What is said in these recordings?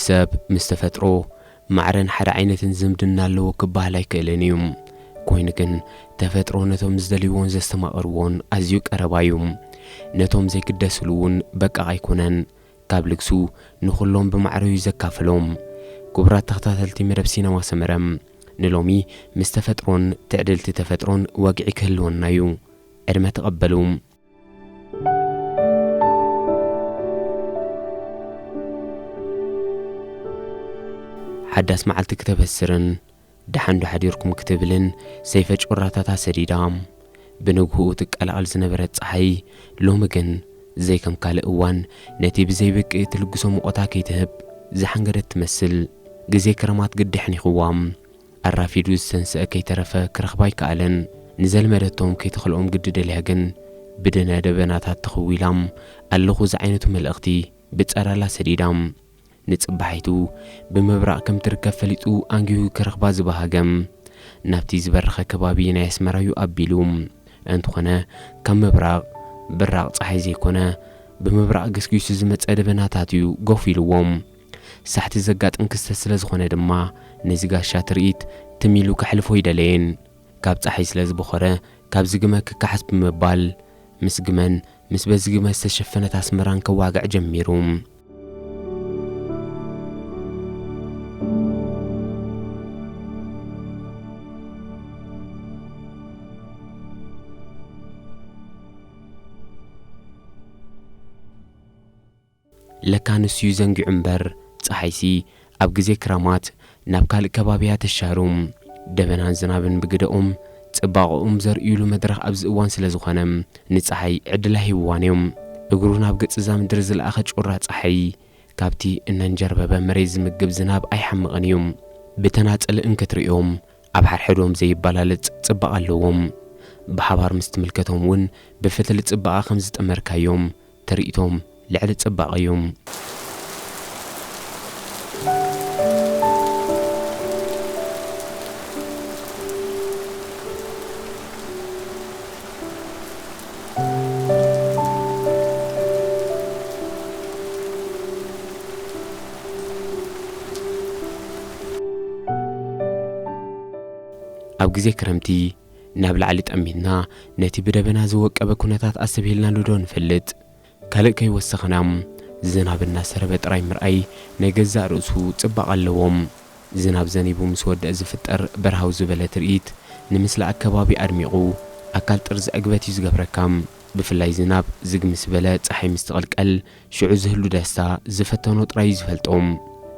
ሰብ ምስ ተፈጥሮ ማዕረን ሓደ ዓይነትን ዝምድና ኣለዎ ክበሃል ኣይክእልን እዩ። ኮይኑ ግን ተፈጥሮ ነቶም ዝደልይዎን ዘስተማቕርዎን ኣዝዩ ቀረባ እዩ። ነቶም ዘይግደስሉ እውን በቃቕ ኣይኮነን። ካብ ልግሱ ንኹሎም ብማዕረ እዩ ዘካፍሎም። ክቡራት ተኸታተልቲ መደብ ሲነማ ሰመረ፣ ንሎሚ ምስ ተፈጥሮን ትዕድልቲ ተፈጥሮን ወግዒ ክህልወና እዩ። ዕድመ ተቐበሉ። ሓዳስ መዓልቲ ክተበስርን ደሓን ዶ ሓዲርኩም ክትብልን ሰይፈ ጮራታታ ሰዲዳ። ብንግህኡ ትቀላቐል ዝነበረት ጸሓይ ሎሚ ግን ዘይከም ካልእ እዋን ነቲ ብዘይብቂ እትልግሶ ሙቐታ ከይትህብ ዝሓንገደት ትመስል። ግዜ ክረማት ግዲ ኣሕኒኽዋ። ኣራፊዱ ዝተንስአ ከይተረፈ ክረኽባ ኣይከኣለን። ንዘልመደቶም ከይተኽልኦም ግዲ ደልያ ግን ብድነ ደበናታት ተኽዊላ ኣለኹ ዝዓይነቱ መልእኽቲ ብጸላላ ሰዲዳ። ንጽባሒቱ ብምብራቕ ከም ትርከብ ፈሊጡ ኣንጊሁ ክረኽባ ዝበሃገ። ናብቲ ዝበረኸ ከባቢ ናይ ኣስመራ'ዩ ኣቢሉ። እንተኾነ ካብ ምብራቕ ብራቕ ጸሓይ ዘይኮነ ብምብራቕ ገስጊሱ ዝመጸ ደበናታት እዩ ጎፍ ኢልዎም። ሳሕቲ ዘጋጥም ክስተት ስለ ዝኾነ ድማ ነዚ ጋሻ ትርኢት ትም ኢሉ ከሕልፎ ኣይደለየን። ካብ ጸሓይ ስለ ዝበኾረ ካብዚ ግመ ክከሓስ ብምባል ምስ ግመን ምስ በዚ ግመ ዝተሸፈነት ኣስመራን ከዋግዕ ጀሚሩ። ለካ ንሱ'ዩ ዘንጊዑ እምበር፣ ጸሓይሲ ኣብ ግዜ ክራማት ናብ ካልእ ከባቢ'ያ ትሻሩ። ደበናን ዝናብን ብግደኦም ጽባቐኦም ዘርእዩሉ መድረኽ ኣብዚ እዋን ስለ ዝኾነ፣ ንጸሓይ ዕድል ኣይህብዋን እዮም። እግሩ ናብ ገጽ እዛ ምድሪ ዝለኣኸ ጩራ ጸሓይ፣ ካብቲ እናንጀርበበ መሬት ዝምግብ ዝናብ ኣይሓምቕን እዩ። ብተናጸል እንክትርእዮም፣ ኣብ ሓድሕዶም ዘይበላለጽ ጽባቐ ኣለዎም። ብሓባር ምስ ትምልከቶም እውን ብፍትሊ ጽባቐ ከም ዝጠመርካዮም ትርኢቶም ልዕሊ ጽባቐ እዩ። ኣብ ግዜ ክረምቲ ናብ ላዕሊ ጠሚትና ነቲ ብደበና ዝወቀበ ኩነታት ኣስተብሂልናሉ ዶ ንፈልጥ? ካልእ ከይወሰኽና ዝናብ እናሰረበ ጥራይ ምርኣይ ናይ ገዛእ ርእሱ ጽባቐ ኣለዎ። ዝናብ ዘኒቡ ምስ ወደአ ዝፍጠር በርሃው ዝበለ ትርኢት ንምስሊ ኣከባቢ ኣድሚቑ ኣካል ጥርዚ ዕግበት እዩ ዝገብረካ። ብፍላይ ዝናብ ዝግ ምስ በለ ጸሓይ ምስ ትቕልቀል ሽዑ ዝህሉ ደስታ ዝፈተኖ ጥራይ እዩ ዝፈልጦ።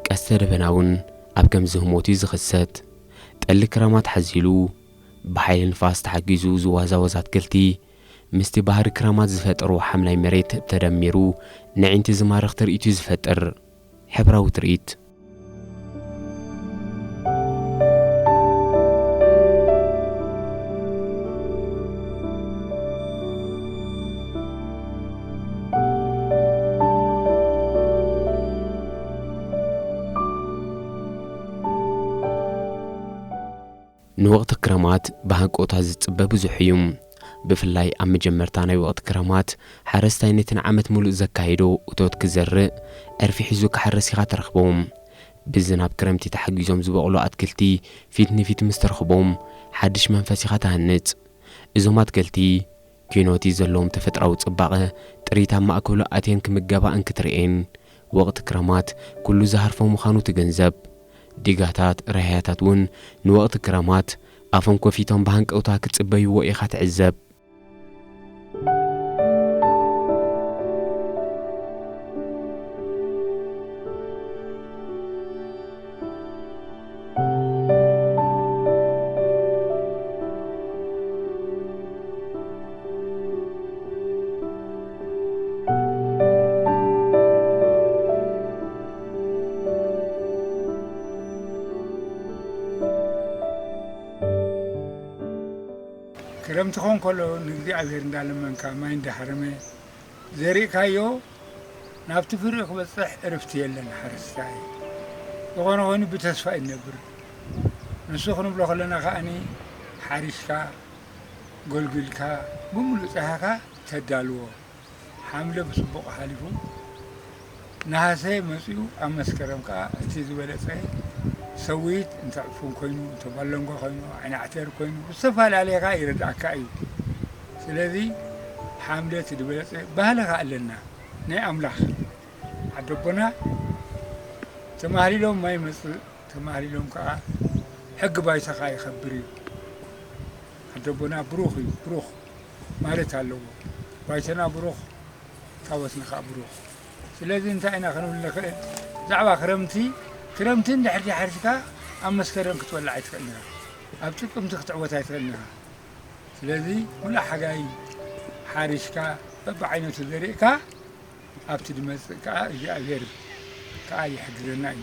ቀስተ ደበና እውን ኣብ ከምዚ ህሞት እዩ ዝኽሰት። ጠሊ ክረማት ሓዚሉ ብሓይሊ ንፋስ ተሓጊዙ ዝዋዛወዝ ኣትክልቲ ምስቲ ባህሪ ክራማት ዝፈጠሮ ሓምላይ መሬት ተደሚሩ ንዒንቲ ዝማርኽ ትርኢት እዩ ዝፈጥር። ሕብራዊ ትርኢት። ንወቕቲ ክረማት ብሃንቀውታ ዝጽበ ብዙሕ እዩ። ብፍላይ ኣብ መጀመርታ ናይ ወቕቲ ክረማት ሓረስታይ ነቲ ንዓመት ምሉእ ዘካየዶ እቶት ክዘርእ ዕርፊ ሒዙ ክሓርስ ኢኻ ትረኽቦ። ብዝናብ ክረምቲ ተሓጊዞም ዝበቑሉ ኣትክልቲ ፊት ንፊት ምስ ትረኽቦም ሓድሽ መንፈስ ኢኻ ትሃንጽ። እዞም ኣትክልቲ ኪኖቲ ዘለዎም ተፈጥራዊ ጽባቐ ጥሪት ኣብ ማእከሉ ኣትየን ክምገባ እንክትርእየን፣ ወቕቲ ክረማት ኩሉ ዝሃርፎ ምዃኑ ትግንዘብ። ዲጋታት፣ ራህያታት እውን ንወቕቲ ክረማት ኣፎም ከፊቶም ብሃንቀውታ ክጽበይዎ ኢኻ ትዕዘብ። ክረምቲ ኾን ከሎ ንእግዚኣብሔር እንዳለመንካ ማይ እንዳሃረመ ዘሪእካዮ ናብቲ ፍሪኡ ክበጽሕ ዕርፍቲ የለን ሓረስታይ። ዝኾነ ኾይኑ ብተስፋ እዩ ዝነብር። ንሱ ክንብሎ ከለና ከኣኒ ሓሪስካ፣ ጎልጒልካ፣ ብምሉእ ጸሃኻ ተዳልዎ። ሓምለ ብጽቡቕ ሓሊፉ፣ ነሃሰ መጺኡ ኣብ መስከረም ከኣ እቲ ዝበለጸ ሰዊት እንተ ዕፉን ኮይኑ፣ እንተ ባሎንጎ ኮይኑ፣ ዓይኒ ዓተር ኮይኑ፣ ዝተፈላለየ ከኣ ይረድኣካ እዩ። ስለዚ ሓምለ እቲ ዝበለጸ ባህሊ ከኣ ኣለና ናይ ኣምላኽ። ዓደቦና ተማህሊሎም ማይ ይመጽእ፣ ተማህሊሎም ከኣ ሕጊ ባይታ ከኣ ይኸብር እዩ። ዓደቦና ብሩኽ እዩ፣ ብሩኽ ማለት ኣለዎ። ባይተና ብሩኽ፣ ታቦትና ከኣ ብሩኽ። ስለዚ እንታይ ኢና ክንብል ንኽእል? ብዛዕባ ክረምቲ፣ ክረምቲ እንድሕር ዘይሓሪስካ ኣብ መስከረም ክትበልዕ ኣይትኽእልን ኢኻ። ኣብ ጥቅምቲ ክትዕወት ኣይትኽእልን ኢኻ። ስለዚ ሙሉእ ሓጋይ ሓሪስካ በብዓይነቱ ዘሪእካ ኣብቲ ዝመጽእ ከኣ እግዚኣብሔር ከኣ ይሕግዘና እዩ።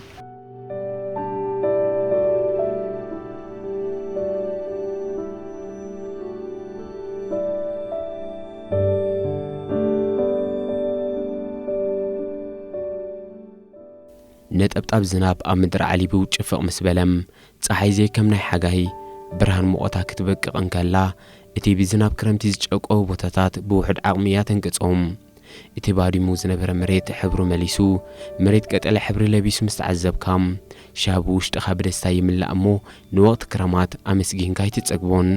ነጠብጣብ ዝናብ ኣብ ምድሪ ዓሊቡ ጭፍቕ ምስ በለ፣ ጸሓይ ዘይከም ናይ ሓጋይ ብርሃን ሙቐታ ክትበቅቕ እንከላ፣ እቲ ብዝናብ ክረምቲ ዝጨቀወ ቦታታት ብውሑድ ዓቕሚ እያ ተንቅጾም። እቲ ባዲሙ ዝነበረ መሬት ሕብሩ መሊሱ፣ መሬት ቀጠልያ ሕብሪ ለቢሱ ምስ ተዓዘብካ፣ ሻሂ ብውሽጥኻ ብደስታ ይምላእ እሞ፣ ንወቕቲ ክረማት ኣመስጊንካ ኣይትጸግቦን።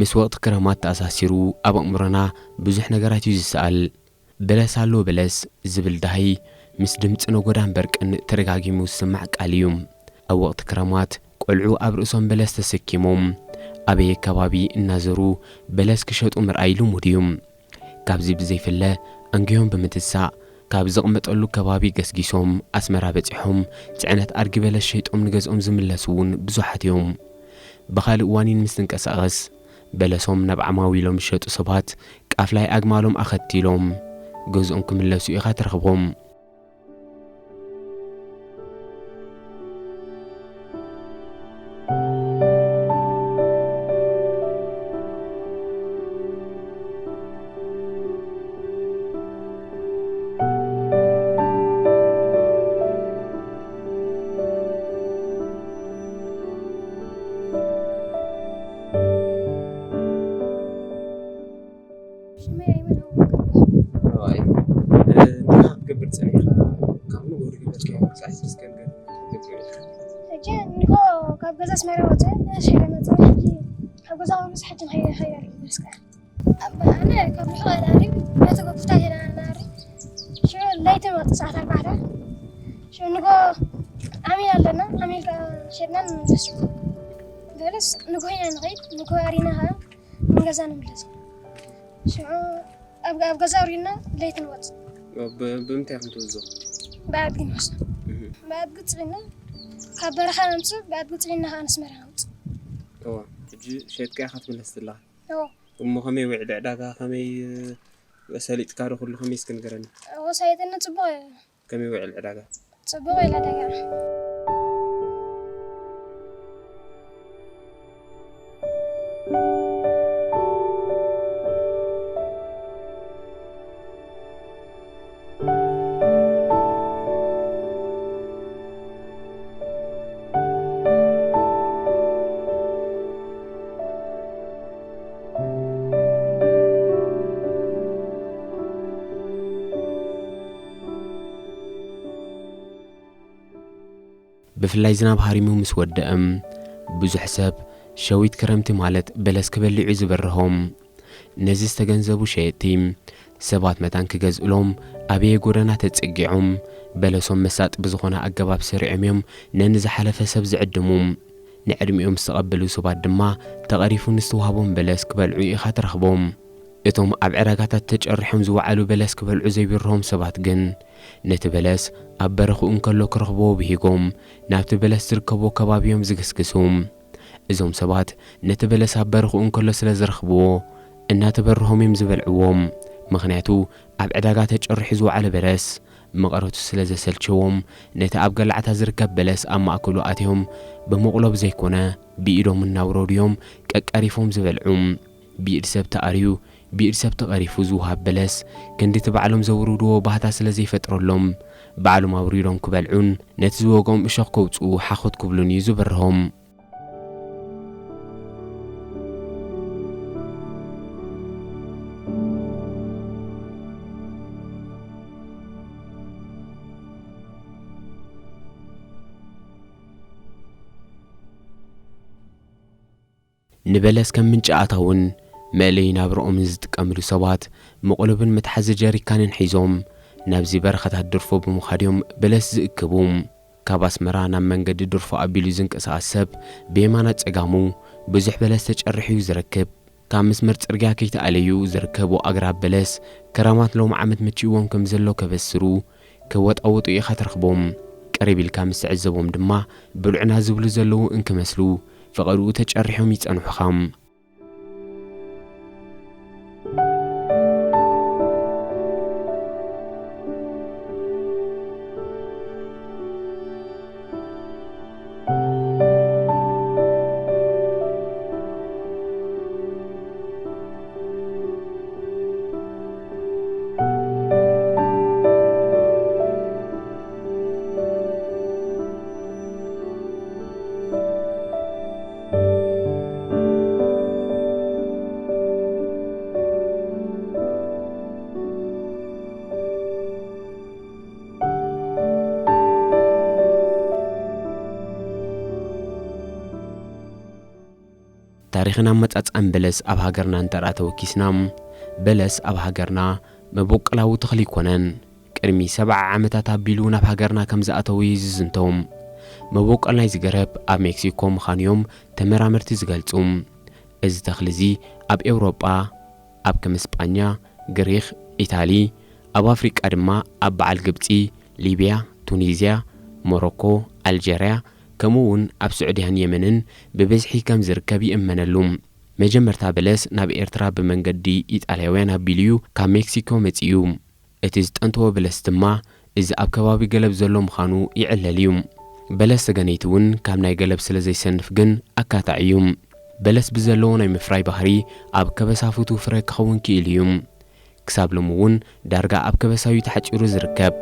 ምስ ወቕቲ ክረማት ተኣሳሲሩ ኣብ ኣእምሮና ብዙሕ ነገራት እዩ ዝስኣል። በለስ ኣሎ በለስ ዝብል ዳሂ ምስ ድምፂ ነጎዳን በርቅን ተደጋጊሙ ዝስማዕ ቃል እዩ። ኣብ ወቕቲ ክረማት ቆልዑ ኣብ ርእሶም በለስ ተሰኪሞም ኣበየ ከባቢ እናዘሩ በለስ ክሸጡ ምርኣይ ልሙድ እዩ። ካብዚ ብዘይፍለ ኣንጊሆም ብምትሳእ ካብ ዝቕመጠሉ ከባቢ ገስጊሶም ኣስመራ በጺሖም ጽዕነት ኣድጊ በለስ ሸይጦም ንገዝኦም ዝምለሱ እውን ብዙሓት እዮም። ብኻልእ ዋኒን ምስ ትንቀሳቐስ በለሶም ናብ ዓማዊሎም ዝሸጡ ሰባት ቃፍላይ ኣግማሎም ኣኸቲሎም ገዝኦም ክምለሱ ኢኻ ትረኽቦም። ሽመይ ኣይመን ኣወል ይበሃል። ረዋይ። እ፣ እንታይ ክትገብር ጸኒሕካ? ካብ ንጎ ዝገበርካዮ፣ ጻዕሲ እስከ ንገር። ሕጂ ንጎ ካብ ገዛ ኣስመራ ወጸ፣ ሽረ መጸ። ሕጂ ካብ ገዛ ምስ ሕጂ ንኸይ-፣ ኸይደ ኣለኹ፣ መስቀል። ኣብ-፣ ኣነ ካብ ርሑቕ ኣይናሪ፣ በቲ ጎፍታ ሄዳ ናሪ። ሽዑ ለይቲ ንወጽእ ሰዓት ኣርባዕተ። ሽዑ ንጎ ዓሚል ኣለና፣ ዓሚል ከኣ ሸድና ንመለስ። ገለስ ንጎ ኢና ንኸይድ፣ ንጎ ኣሪና ኸኣ ንገዛ ንምለስ። ሽዑ ኣብ፣ ኣብ ገዛ ኣውሪድና ለይቲ ንወጽእ። ብ-፣ ብምንታይ ኢኹም ትወዝኡ? ብኣድጊ ንወስዶ። እህ። ብኣድጊ ጽዒና ካብ በረኻ ነምጽእ፣ ብኣድጊ ጽዒና ከኣ ነስመራ ነምጽእ። እዋ፣ ሕጂ ሸይጥካ ኢኻ ትምለስ ዘለኻ? እዎ። እሞ ከመይ ውዕሊ ዕዳጋ፣ ከመይ፣ እ፣ ሰሊጥካ ዶ ኩሉ ከመይ እስኪ ንገረኒ? እዎ፣ ሰሊጥኒ ጽቡቕ እዩ። ከመይ ውዕል ዕዳጋ? ጽቡቕ እዩ ዕዳጋ። ብፍላይ ዝናብ ሃሪሙ ምስ ወደእም፣ ብዙሕ ሰብ ሸዊት ክረምቲ ማለት በለስ ክበልዕ እዩ ዝበርሆም። ነዚ ዝተገንዘቡ ሸየጥቲ፣ ሰባት መታን ክገዝእሎም ኣበየ ጎደና ተጸጊዖም፣ በለሶም መሳጢ ብዝኾነ ኣገባብ ሰሪዖም እዮም ነንዝሓለፈ ሰብ ዝዕድሙ። ንዕድሚኦም ዝተቐበሉ ሰባት ድማ ተቐሪፉ ንዝተዋህቦም በለስ ክበልዑ ኢኻ ትረኽቦም። እቶም ኣብ ዕዳጋታት ተጨሪሖም ዝወዓሉ በለስ ክበልዑ ዘይብርሆም ሰባት ግን፣ ነቲ በለስ ኣብ በረኽኡ እንከሎ ክረኽብዎ ብሂጎም፣ ናብቲ በለስ ዝርከቦ ከባቢ እዮም ዝግስግሱ። እዞም ሰባት ነቲ በለስ ኣብ በረኽኡ እንከሎ ስለ ዝረኽብዎ፣ እናተበርሆም እዮም ዝበልዕዎም። ምኽንያቱ፣ ኣብ ዕዳጋ ተጨሪሑ ዝወዓለ በለስ መቐረቱ ስለ ዘሰልቸዎም፣ ነቲ ኣብ ገላዕታ ዝርከብ በለስ ኣብ ማእከሉ ኣትዮም፣ ብመቑሎ ብዘይኮነ፣ ብኢዶም እናውረዱ እዮም ቀቃሪፎም ዝበልዑ። ብኢድ ሰብ ተኣርዩ፣ ብኢድ ሰብ ተቐሪፉ ዝወሃብ በለስ፣ ክንዲ እቲ ባዕሎም ዘውርድዎ ባህታ ስለ ዘይፈጥረሎም፣ ባዕሎም ኣውሪዶም ክበልዑን ነቲ ዝወግኦም እሾኽ ከውጽኡ ሓኾት ክብሉን እዩ ዝብርሆም። ንበለስ ከም ምንጪ ኣታውን መእለዪ ናብርኦምን ዝጥቀምሉ ሰባት፣ መቑለብን መትሓዚ ጀሪካንን ሒዞም ናብዚ በረኻታት ድርፎ ብምኻድ እዮም በለስ ዝእክቡ። ካብ ኣስመራ ናብ መንገዲ ድርፎ ኣቢሉ ዝንቀሳቐስ ሰብ፣ ብየማና ጸጋሙ ብዙሕ በለስ ተጨሪሑ እዩ ዝረክብ። ካብ መስመር ጽርግያ ከይተኣለዩ ዝርከቡ ኣግራብ በለስ፣ ክረማት ሎም ዓመት መቺእዎም ከም ዘሎ ከበስሩ፣ ክወጣወጡ ኢኻ ትረኽቦም። ቀሪብ ኢልካ ምስ ትዕዘቦም ድማ፣ ብልዑና ዝብሉ ዘለዉ እንክመስሉ፣ ፈቐድኡ ተጨሪሖም ይጸንሑኻ። ታሪኽን ኣመጻጽኣን በለስ ኣብ ሃገርና እንተ ደኣ ተወኪስና፣ በለስ ኣብ ሃገርና መበቆላዊ ተኽሊ ኣይኮነን። ቅድሚ ሰብዓ ዓመታት ኣቢሉ ናብ ሃገርና ከም ዝኣተወ እዩ ዝዝንቶ። መበቆል ናይዚ ገረብ ኣብ ሜክሲኮ ምዃኑ እዮም ተመራመርቲ ዝገልጹ። እዚ ተኽሊ እዚ ኣብ ኤውሮጳ፣ ኣብ ከም ስጳኛ፣ ግሪኽ፣ ኢታሊ፣ ኣብ ኣፍሪቃ ድማ ኣብ በዓል ግብጺ፣ ሊብያ፣ ቱኒዝያ፣ ሞሮኮ፣ ኣልጀርያ፣ ከምኡ እውን ኣብ ስዑድያን የመንን ብብዝሒ ከም ዝርከብ ይእመነሉ። መጀመርታ በለስ ናብ ኤርትራ ብመንገዲ ኢጣልያውያን ኣቢሉ እዩ ካብ ሜክሲኮ መጺኡ። እቲ ዝጠንተወ በለስ ድማ እዚ ኣብ ከባቢ ገለብ ዘሎ ምዃኑ ይዕለል እዩ። በለስ ሰገነይቲ እውን ካብ ናይ ገለብ ስለ ዘይሰንፍ ግን ኣካታዒ እዩ። በለስ ብዘለዎ ናይ ምፍራይ ባህሪ ኣብ ከበሳ ፍቱው ፍረ ክኸውን ክኢሉ እዩ። ክሳብ ሎሚ እውን ዳርጋ ኣብ ከበሳ እዩ ተሓጺሩ ዝርከብ።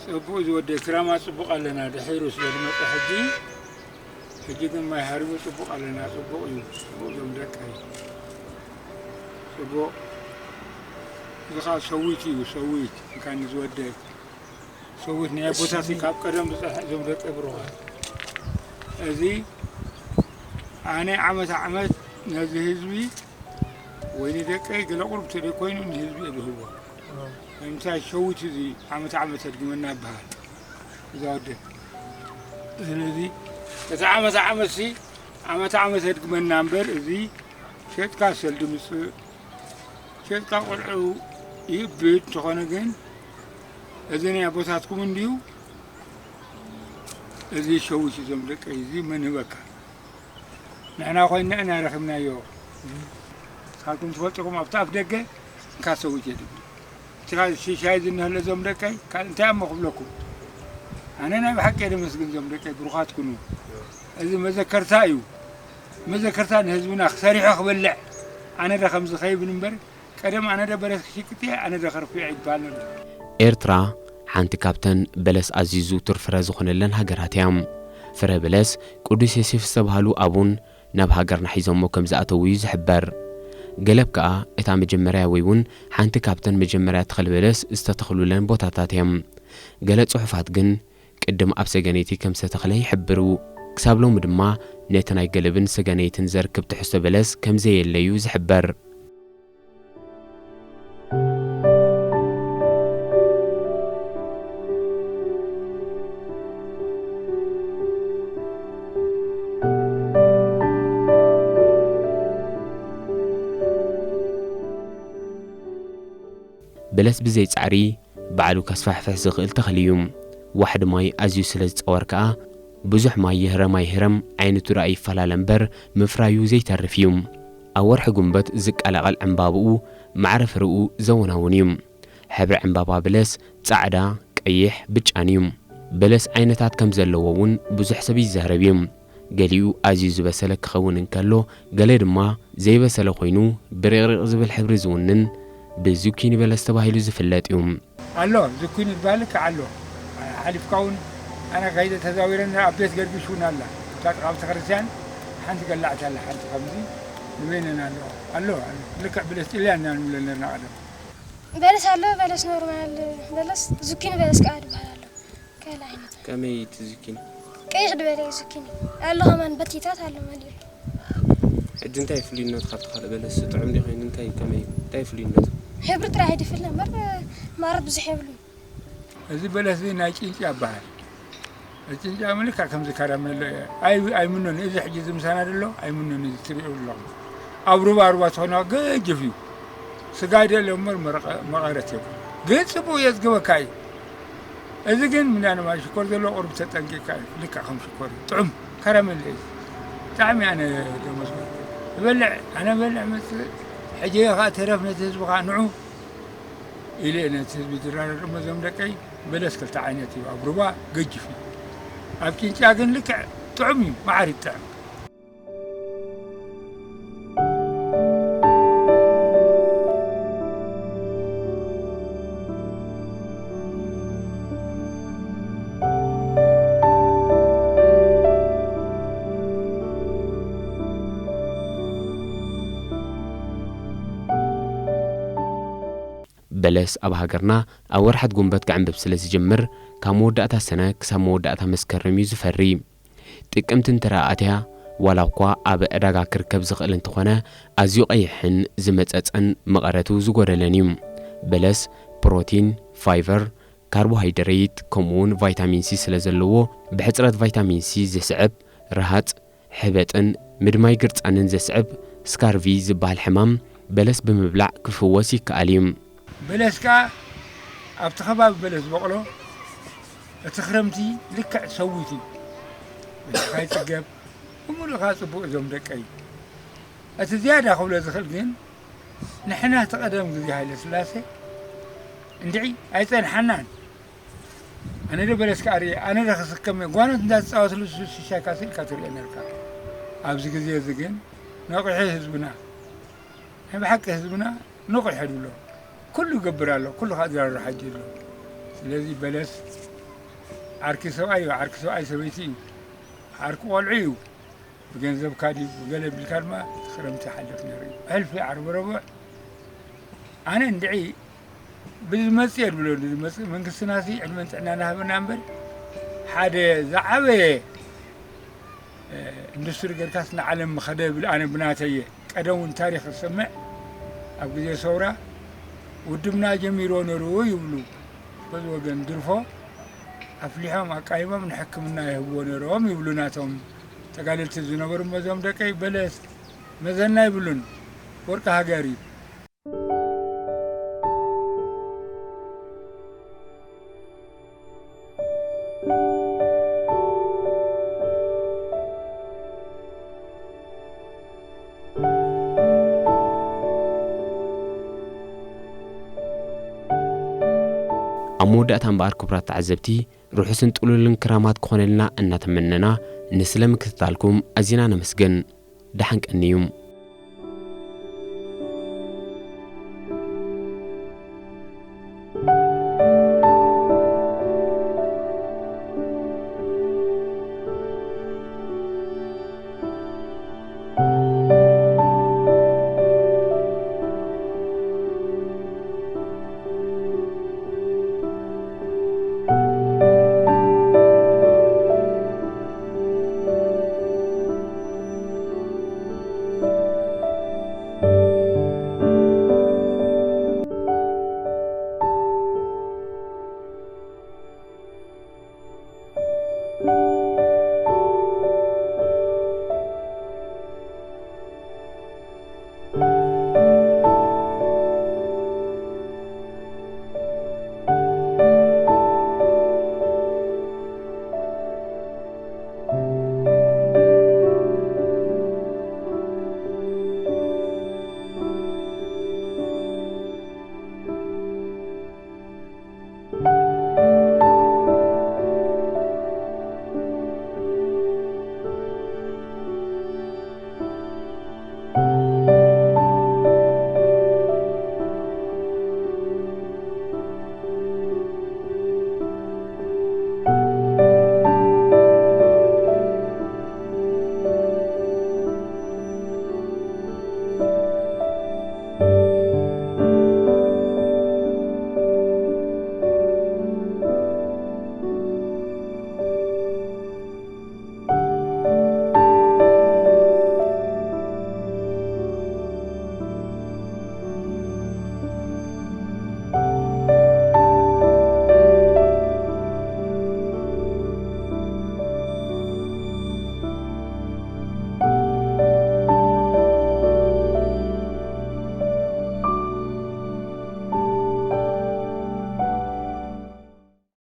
ጽቡቕ ዝወደ ክራማ ጽቡቕ ኣለና፣ ድሒሩ ስለ ዝመጸ ሕጂ፣ ሕጂ ግን ማይ ሃሪሙ ጽቡቕ ኣለና። ጽቡቕ እዩ፣ ጽቡቕ እዮም ደቀይ። ጽቡቕ። እዚ ኸኣ ሰዊት እዩ፣ ሰዊት። እንካኒ ዝወደ ሰዊት ናይ ኣቦታት ካብ ቀደም ዝጸንሐ እዞም ደቀ ብሩኻት። እዚ ኣነ ዓመት ዓመት ነዚ ህዝቢ ወይ ንደቀይ ገለ ቁሩብ ተደይኮይኑ ንህዝቢ እየ ዝህቦ። ንምንታይ ሸዊት እዚ ዓመት ዓመት ኣድግመና ይበሃል። እዛ ወደ ስለዚ እቲ ዓመት ዓመት ሲ ዓመት ዓመት ኣድግመና እምበር እዚ ሸጥካ ሰልዲ ምጽእ ሸጥካ ቆልዑ ይእብድ እንተኾነ ግን እዚ ናይ ኣቦታትኩም እንድዩ። እዚ ሸዊት እዞም ደቀይ እዚ መን ህበካ? ንሕና ኮይንና ኢና ረኺብናዮ። ካልኩም ትፈልጥኩም ኣብቲ ኣፍ ደገ እንካ ሰዊት የድብሉ። እቲ ኻል ሽሻይ ዝንህለ እዞም ደቀይ ካልእ እንታይ እሞ ክብለኩም? ኣነ ናይ ብሓቂ የደመስግን እዞም ደቀይ ብሩኻት ኩኑ። እዚ መዘከርታ እዩ። መዘከርታ ንህዝብና ክሰሪሖ ክበልዕ ኣነ ደ ከምዚ ኸይብል እምበር ቀደም ኣነ ደ በረስ ክሽቅጥ እየ ኣነ ደ ከርፍዮ ይባል ነበር። ኤርትራ ሓንቲ ካብተን በለስ ኣዝዩ ዝውቱር ፍረ ዝኾነለን ሃገራት እያ። ፍረ በለስ ቅዱስ ዮሴፍ ዝተባህሉ ኣቡን ናብ ሃገርና ሒዞሞ ከም ዝኣተዉ እዩ ዝሕበር። ገለብ ከኣ እታ መጀመርያ ወይ እውን ሓንቲ ካብተን መጀመርያ ተኽሊ በለስ ዝተተኽሉለን ቦታታት እዮም። ገለ ጽሑፋት ግን ቅድም ኣብ ሰገነይቲ ከም ዝተተኽለ ይሕብሩ። ክሳብ ሎሚ ድማ ነቲ ናይ ገለብን ሰገነይትን ዘርክብ ትሕዝቶ በለስ ከም ዘየለ እዩ ዝሕበር። በለስ ብዘይ ጻዕሪ ባዕሉ ከስፋሕፍሕ ዝኽእል ተኽሊ እዩ። ዋሕዲ ማይ ኣዝዩ ስለ ዝጸወር ከኣ፣ ብዙሕ ማይ ይህረም ኣይህረም ዓይነቱ ደኣ ይፈላለ እምበር፣ ምፍራዩ ዘይተርፍ እዩ። ኣብ ወርሒ ጉንበት ዝቀላቐል ዕምባብኡ፣ ማዕረ ፍርኡ ዘወናውን እዩ። ሕብሪ ዕምባባ በለስ ጻዕዳ፣ ቀይሕ፣ ብጫን እዩ። በለስ ዓይነታት ከም ዘለዎ እውን ብዙሕ ሰብ ይዛረብ እዩ። ገሊኡ ኣዝዩ ዝበሰለ ክኸውን እንከሎ፣ ገለ ድማ ዘይበሰለ ኮይኑ ብርቕሪቕ ዝብል ሕብሪ ዝውንን ብዙኪኒ በለስ ተባሂሉ ዝፍለጥ እዩ። ኣሎ፣ ዝኩኒ ዝበሃል ልክዕ ኣሎ። ሓሊፍካ እውን ኣነ ከይደ ተዛዊረ፣ ኣብ ቤት ገርጊሽ እውን ኣላ። እታ ጥቓ ቤተክርስትያን ሓንቲ ገላዕቲ ኣላ፣ ሓንቲ ከምዚ ንበይነን ኣሎ። ኣሎ፣ ኣሎ። ልክዕ ብለስ ጥልያን ኢና ንብሎ ነርና ቀደም። በለስ ኣሎ፣ በለስ ኖርማል በለስ፣ ዙኪኒ በለስ ከዓ ዝበሃል ኣሎ። ካልእ ዓይነት። ከመይ እቲ ዙኪኒ? ቀይሕ ዝበለ እዩ ዙኪኒ። ኣሎ ከማን በቲታት ኣሎ ማለት እዩ። ሕጂ እንታይ ፍሉይነቱ ካብቲ ካልእ በለስ? ጥዑም ድዩ ኮይኑ? እንታይ፣ ከመይ፣ እንታይ ፍሉይነቱ? ሕብሪ ጥራይ ድፍለ እምበር፣ ማረት ብዙሕ የብሉን። እዚ በለስ እዚ ናይ ጭንጫ ይበሃል። እዚ ጭንጫ ምልክዕ ከምዚ ካራሜሎ እዩ። ኣይ-፣ ኣይምኖን። እዚ ሕጂ እዚ ምሳና ዘሎ ኣይምኖን። እዚ ትሪኦ ኣለኹም። ኣብ ሩባ ሩባ ትኾና ገጅፍ እዩ። ስጋ ይደልዮ እምበር መረቐ-፣ መቐረት የብሉ። ግን ጽቡቕ የጽግበካ እዩ። እዚ ግን ምናልባት ሽኮር ዘለዎ ቁሩብ ተጠንቂቕካ እዩ። ልክዕ ከም ሽኮር እዩ። ጥዑም ካራሜሎ እዩ። ብጣዕሚ ኣነ ደመስኩ። ዝበልዕ፣ ኣነ በልዕ መጽእ። ሕጂ ኸኣ ተረፍ ነቲ ህዝቢ ኸኣ ንዑ ኢለ ነቲ ህዝቢ ዝራረር እሞ እዞም ደቀይ በለስ ክልተ ዓይነት እዩ። ኣብ ሩባ ገጅፍ እዩ። ኣብ ጭንጫ ግን ልክዕ ጥዑም እዩ፣ መዓር ይጥዕም። በለስ ኣብ ሃገርና ኣብ ወርሓት ጉንበት ክዕንብብ ስለ ዝጅምር፣ ካብ መወዳእታ ሰነ ክሳብ መወዳእታ መስከረም እዩ ዝፈሪ። ጥቅምቲ እንተ ደኣ ኣትያ፣ ዋላ እኳ ኣብ ዕዳጋ ክርከብ ዝኽእል እንተኾነ፣ ኣዝዩ ቀይሕን ዝመጸጸን መቐረቱ ዝጎደለን እዩ። በለስ ፕሮቲን፣ ፋይበር፣ ካርቦሃይድሬት፣ ከምኡውን ቫይታሚን ሲ ስለ ዘለዎ፣ ብሕጽረት ቫይታሚን ሲ ዝስዕብ ረሃጽ፣ ሕበጥን ምድማይ ግርጻንን ዘስዕብ ስካርቪ ዝበሃል ሕማም በለስ ብምብላዕ ክፍወስ ይከኣል እዩ። በለስ ከኣ ኣብቲ ከባቢ በለስ ዝበቕሎ እቲ ክረምቲ ልክዕ ሰዊት እዩ። በጃኻ ይጽገብ፣ ብምሉእ ከኣ ጽቡቕ እዞም ደቀይ። እቲ ዝያዳ ክብሎ ዝኽእል ግን ንሕና እቲ ቀደም ግዜ ሃይለ ስላሴ እንድዒ ኣይጸንሓናን። ኣነ ዶ በለስ ከኣ ርእየ፣ ኣነ ዶ ክስከም እየ። ጓኖት እንዳተጻወትሉ ሱስ ሽሻይ ካስ ኢልካ ትርእዮ ነርካ። ኣብዚ ግዜ እዚ ግን ነቒሑ ህዝብና። ናይ ብሓቂ ህዝብና ንቑሕ የድሎ። ኩሉ ይገብር ኣሎ፣ ኩሉ ከኣ ዝራሩ ሓጂ ኣሎ። ስለዚ በለስ ዓርኪ ሰብኣይ እዩ፣ ዓርኪ ሰብኣይ ሰበይቲ እዩ፣ ዓርኪ ቆልዑ እዩ። ብገንዘብካ ድዩ ብገለ ቢልካ ድማ እቲ ክረምቲ ይሓልፍ ነይሩ እዩ። ሕልፊ ዓርቢ ረቡዕ ኣነ እንድዒ ብዝመጽእ እየ ድብሎ፣ ዝመጽእ መንግስትና ሲ ዕድመን ጥዕናን ይሃበና እምበር፣ ሓደ ዝዓበየ፣ እ፣ ኢንዱስትሪ ገርካስ ንዓለም ምኸደ ብል ኣነ ብናተይ እየ። ቀደም እውን ታሪኽ ዝሰምዕ ኣብ ግዜ ሰውራ ውድብና ጀሚርዎ ነይሩ ይብሉ። በዚ ወገን ድርፎ ኣፍሊሖም ኣቃይሞም ንሕክምና የህብዎ ነይሮም ይብሉ ናቶም ተጋደልቲ ዝነበሩ። እሞ እዞም ደቀይ በለስ መዘና ይብሉን፣ ወርቂ ሃገር እዩ። ኣብ መወዳእታ እምበኣር ክቡራት ተዓዘብቲ፣ ርሑስን ጥሉልን ክራማት ክኾነልና እናተመነና፣ ንስለ ምክትታልኩም ኣዚና ነመስግን። ደሓን ቀንዩ።